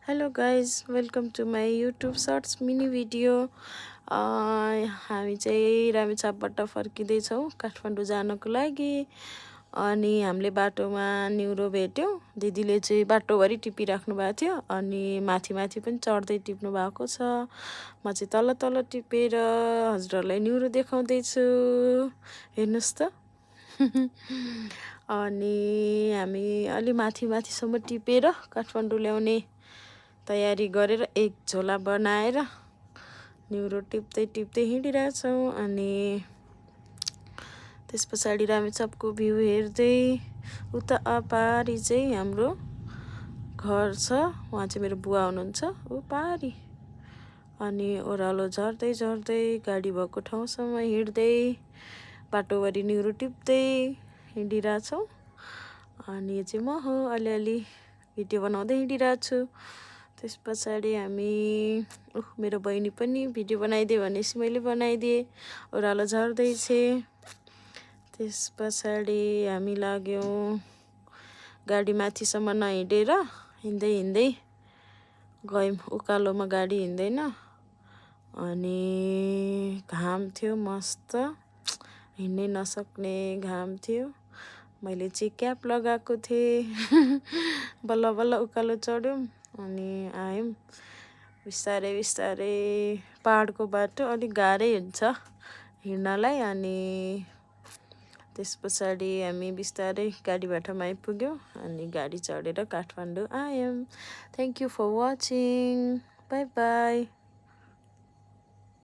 Hello guys, welcome to my YouTube shorts mini video. हामी चाहिँ रामेछापबाट फर्किँदैछौँ काठमाडौँ जानको लागि। अनि हामीले बाटोमा न्युरो भेट्यौँ। दिदीले चाहिँ बाटोभरि टिपिराख्नु भएको थियो अनि माथि माथि पनि चढ्दै टिप्नु भएको छ। म चाहिँ तल तल टिपेर हजुरहरूलाई न्युरो देखाउँदैछु, हेर्नुहोस् त। अनि हामी अलि माथि माथिसम्म टिपेर काठमाडौँ ल्याउने तयारी गरेर एक झोला बनाएर न्युरो टिप्दै टिप्दै हिँडिरहेछौँ। अनि त्यस पछाडि रामेछापको भ्यू हेर्दै उता अपारी चाहिँ हाम्रो घर छ, उहाँ चाहिँ मेरो बुवा हुनुहुन्छ, ऊ पारी। अनि ओह्रालो झर्दै झर्दै गाडी भएको ठाउँसम्म हिँड्दै बाटोभरि न्युरो टिप्दै हिँडिरहेछौँ। अनि यो चाहिँ म हो, अलिअलि भिडियो बनाउँदै हिँडिरहेको छु। त्यस पछाडि हामी मेरो बहिनी पनि भिडियो बनाइदिए भनेपछि मैले बनाइदिएँ। ओह्रालो झर्दैछ। त्यस पछाडि हामी लाग्यौँ गाडी माथिसम्म नहिँडेर हिँड्दै हिँड्दै गयौँ। उकालोमा गाडी हिँड्दैन। अनि घाम थियो मस्त, हिँड्नै नसक्ने घाम थियो। मैले चाहिँ क्याप लगाएको थिएँ। बल्ल बल्ल उकालो चढ्यौँ अनि आयौँ। बिस्तारै बिस्तारै पहाडको बाटो अलिक गाह्रै हुन्छ हिँड्नलाई। अनि त्यस पछाडि हामी बिस्तारै गाडी बाटोमा आइपुग्यौँ अनि गाडी चढेर काठमाडौँ आयौँ। Thank you for watching. Bye by.